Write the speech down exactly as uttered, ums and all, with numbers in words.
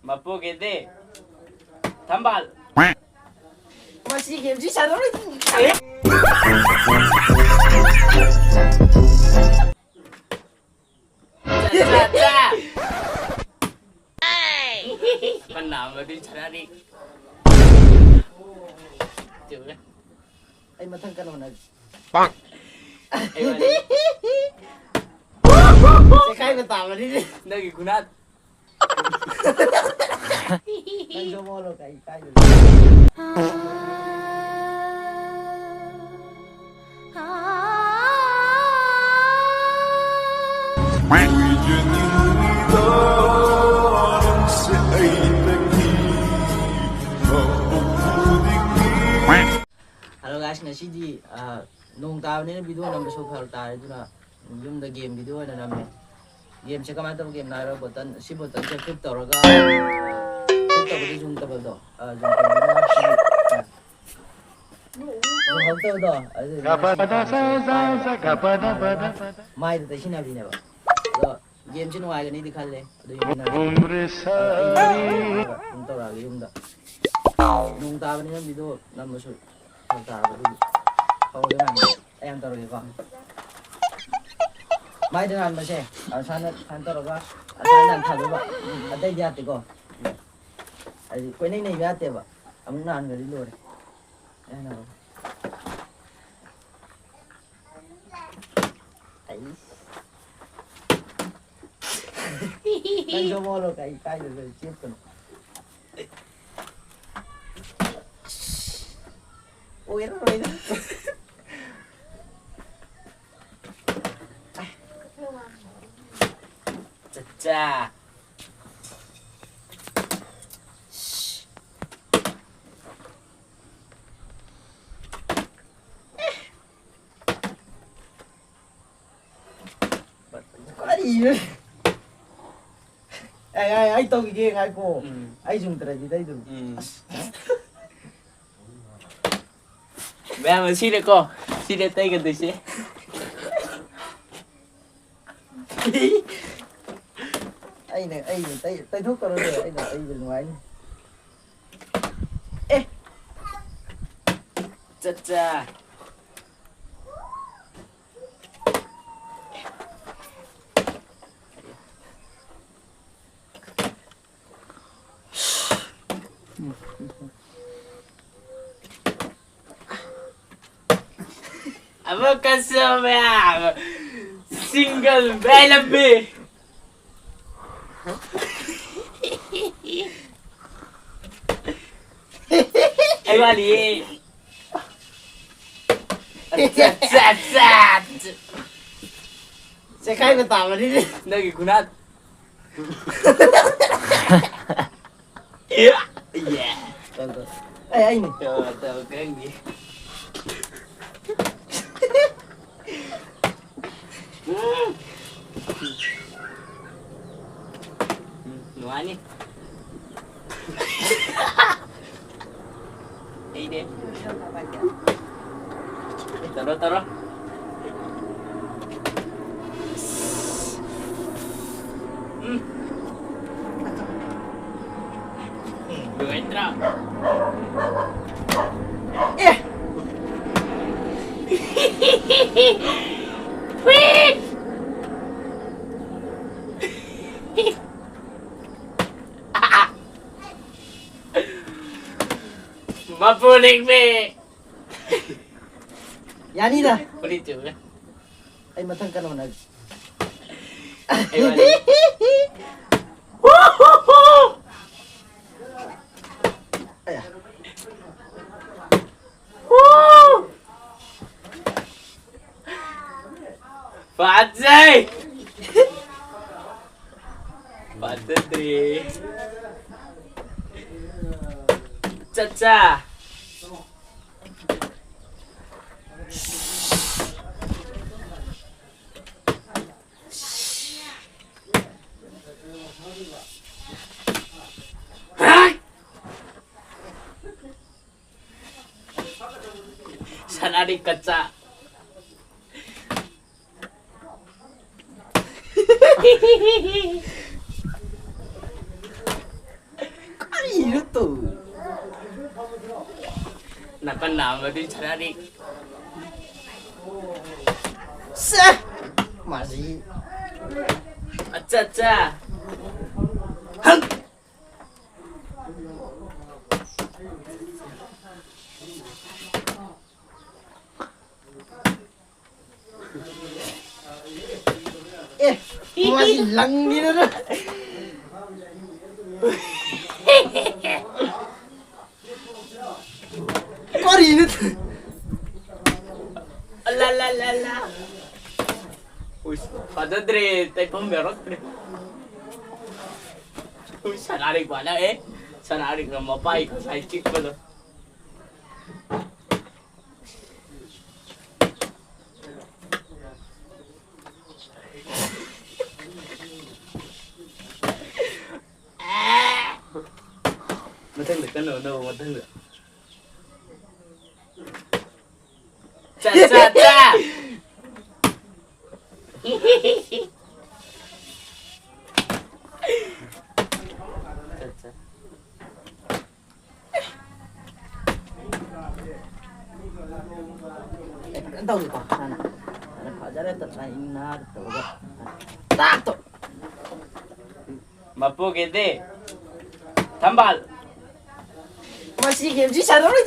ꯃꯄꯨꯒꯤꯗꯤ ꯊꯝꯕꯥꯜ꯫ ꯃꯁꯤ ꯒꯦꯝꯁꯤ ꯁꯥꯟꯅꯔꯣꯏ꯫ ꯆꯥ, ꯆꯥ, ꯆꯥ꯫ ꯀꯟꯅ ꯑꯃꯗꯤ ꯁꯥꯟꯅꯔꯤ꯫ ꯆꯨꯝꯃꯦ꯫ ꯑꯩ ꯃꯊꯪ ꯀꯟꯅ ꯍꯣꯠꯅꯒꯦ꯫ ꯄꯥꯡ꯫ ꯑꯩ ꯋꯥꯅꯤ꯫ ꯆꯦꯈꯥꯏꯕ ꯇꯥꯕꯅꯤꯅꯦ꯫ ꯅꯪꯒꯤ ꯈꯨꯅꯥ꯫ ꯅꯪꯁꯨ ꯑꯃ ꯍꯣꯠꯂꯣ, ꯀꯩ ꯀꯥꯏꯗꯦ꯫ Hello guys, ꯉꯁꯤꯗꯤ, ꯑ, ꯅꯣꯡ ꯇꯥꯕꯅꯤꯅ video ꯅꯝꯕꯁꯨ ꯐꯔꯛ ꯇꯥꯔꯦ, ꯑꯗꯨꯅ ꯌꯨꯝꯗ game video ꯑꯣꯏꯅ ꯅꯝꯃꯦ꯫ Gameꯁꯦ ꯀꯃꯥꯏꯅ ꯇꯧꯕ gameꯅꯣ ꯍꯥꯏꯔꯣ, button, ꯁꯤ buttonꯁꯦ click ꯇꯧꯔꯒ, click ꯇꯧꯕꯗ zoom ꯇꯧꯕꯗꯣ, ꯑ, zoom ꯇꯧꯕꯗ ꯁꯤꯒꯤ, ꯑ, zoom ꯍꯧꯇꯕꯗꯣ, ꯑꯗꯨꯗꯨꯅ ꯁꯤ buttonꯁꯦ ꯄꯥꯏꯔꯒ ꯃꯥꯏꯗ ꯇꯩꯁꯤꯟꯅꯕꯤꯅꯦꯕ꯫ ꯑꯗꯣ gameꯁꯦ ꯅꯨꯡꯉꯥꯏꯒꯅꯤꯗꯤ ꯈꯜꯂꯦ꯫ ꯑꯗꯨ ꯌꯦꯡꯃꯤꯟꯅꯔꯁꯤ꯫ ꯑꯗꯣ ꯑꯩ ꯑꯗꯨꯝ ꯇꯧꯔꯛꯑꯒꯦ ꯌꯨꯝꯗ꯫ ꯅꯣꯡ ꯇꯥꯕꯅꯤꯅ video ꯅꯝꯕꯁꯨ ꯐꯔꯛ ꯇꯥꯔꯕ ꯑꯗꯨꯒꯤ꯫ ꯍꯧꯔꯒꯦ ꯅꯍꯥꯟ ꯑꯩ ꯍꯥꯟꯅ ꯇꯧꯔꯒꯦꯀꯣ꯫ ꯃꯥꯏꯗ ꯅꯥꯟꯕꯁꯦ, ꯑ, ꯁꯨꯃꯥꯏꯅ, ꯁꯨꯃꯥꯏꯅ ꯇꯧꯔꯒ, ꯑ, ꯁꯨꯃꯥꯏꯅ ꯅꯥꯟꯊꯗꯣꯏꯕ꯫ ꯑꯇꯩꯗꯤ ꯌꯥꯗꯦꯀꯣ꯫ ꯍꯥꯏꯗꯤ ꯀꯣꯏꯅꯩ ꯅꯩꯕ ꯌꯥꯗꯦꯕ꯫ ꯑꯃꯨꯛ ꯅꯥꯟꯈ꯭ꯔꯗꯤ ꯂꯣꯏꯔꯦ꯫ ꯑꯩ ꯍꯥꯟꯅ ꯍꯧꯔꯒꯦ꯫ ꯑꯩ꯫ ꯅꯪꯁꯨ ꯑꯃ ꯍꯣꯠꯂꯣ, ꯀꯩ ꯀꯥꯏꯗꯅꯣ ꯆꯦꯞꯀꯅꯣ꯫ ꯑꯣꯏꯔꯔꯣꯏꯗ꯫ ꯆꯠꯆꯥ꯫ ꯀꯔꯤꯅꯣ? ꯑꯩ, ꯑꯩ, ꯑꯩ ꯇꯧꯈꯤꯒꯦ, ꯉꯥꯏꯈꯣ꯫ ꯎꯝ꯫ ꯑꯩ ꯆꯨꯝꯗ꯭ꯔꯗꯤ ꯇꯩꯗꯨ꯫ ꯎꯝ꯫ ꯑꯁ꯫ ꯃꯌꯥꯝ, ꯁꯤꯅꯦꯀꯣ, ꯁꯤꯅꯦ ꯇꯩꯒꯗꯣꯏꯁꯦ꯫ ꯑꯩꯅ ꯑꯩꯅ ꯇꯩ- ꯇꯩꯊꯣꯛꯇꯧꯔꯣꯏ, ꯑꯩꯅ ꯇꯩꯕ ꯅꯨꯡꯉꯥꯏꯅꯤ꯫ ꯑꯦ, ꯆꯠꯆꯥ꯫ ꯑꯃꯨꯛꯀꯁꯨ ꯃꯌꯥꯝ single ꯕꯦꯂꯝꯕꯤ꯫ ꯑꯩ ꯋꯥꯠꯂꯤꯌꯦ꯫ ꯑꯠꯆꯥ, ꯑꯠꯆꯥ, ꯑꯠꯆꯥ꯫ ꯆꯦꯈꯥꯏꯕ ꯇꯥꯕꯅꯤꯅꯦ꯫ ꯅꯪꯒꯤ ꯈꯨꯅꯥ꯫ ꯌꯦ꯫ ꯇꯧ, ꯇꯧ꯫ ꯑꯩ, ꯑꯩꯅꯦ꯫ ꯇꯧ, ꯇꯧ, ꯈꯪꯗꯦ꯫ ꯎꯝ꯫ ꯎꯝ, ꯅꯨꯡꯉꯥꯏꯅꯤ꯫ ꯑꯩꯅꯦ꯫ ꯇꯧꯔꯣ, ꯇꯧꯔꯣ꯫ ꯎꯝ꯫ ꯎꯝ, ꯂꯣꯏꯗ꯭ꯔꯥ? ꯑꯦ! ꯃꯄꯨ ꯅꯤꯡꯃꯤ꯫ ꯌꯥꯅꯤꯗ꯫ ꯐꯨꯔꯤꯠ ꯆꯨꯝꯃꯦ꯫ ꯑꯩ ꯃꯊꯪ ꯀꯟꯅ ꯍꯣꯠꯅꯒꯦ꯫ ꯑꯩ ꯋꯥꯔꯤ꯫ ꯑꯌꯥ꯫ ꯐꯖꯩ! ꯐꯖꯗ꯭ꯔꯦ꯫ ꯆꯠꯆꯥ꯫ ꯁꯅꯥꯔꯤ ꯀꯆꯥ꯫ ꯀꯔꯤꯅꯣ ꯇꯧ? ꯅꯥꯀꯟ ꯅꯥꯝꯃꯗꯤ ꯁꯥꯟꯅꯔꯤ꯫ ꯁꯦ! ꯃꯥꯁꯤ꯫ ꯑꯠꯆꯥ, ꯑꯠꯆꯥ꯫ ꯍꯪ! ꯑꯦ, ꯃꯥꯁꯤ ꯂꯪꯉꯤꯗꯅ꯫ ꯀꯔꯤꯅꯣ? ꯑꯂꯥ, ꯂꯥ, ꯂꯥ, ꯂꯥ꯫ ꯎꯏꯁ, ꯐꯖꯗ꯭ꯔꯦ, ꯇꯩꯐꯝ ꯌꯥꯎꯔꯛꯇ꯭ꯔꯦ꯫ ꯎꯏ, ꯁꯅꯥꯔꯩ ꯄꯥꯜꯂꯛꯑꯦ꯫ ꯁꯅꯥꯔꯩꯒ ꯃꯄꯥꯏ ꯉꯁꯥꯏ ꯆꯤꯛꯄꯗꯣ꯫ ꯃꯊꯪꯗ ꯀꯟꯅ ꯍꯣꯠꯅꯧ, ꯃꯊꯪꯗ꯫ ꯆꯥ, ꯆꯥ, ꯆꯥ꯫ ꯆꯥ, ꯆꯥ꯫ ꯑꯦ, ꯐꯖꯅ ꯇꯧꯔꯤꯀꯣ, ꯍꯥꯟꯅ꯫ ꯍꯥꯟꯅ ꯐꯖꯅ ꯇꯞꯅ ꯏꯪꯅ ꯇꯧꯔꯒ꯫ ꯇꯥꯛ ꯇꯧ꯫ ꯃꯄꯨꯒꯤꯗꯤ ꯊꯝꯕꯥꯜ꯫ ꯃꯁꯤ ꯒꯦꯝꯁꯤ ꯁꯥꯟꯅꯔꯣꯏ꯫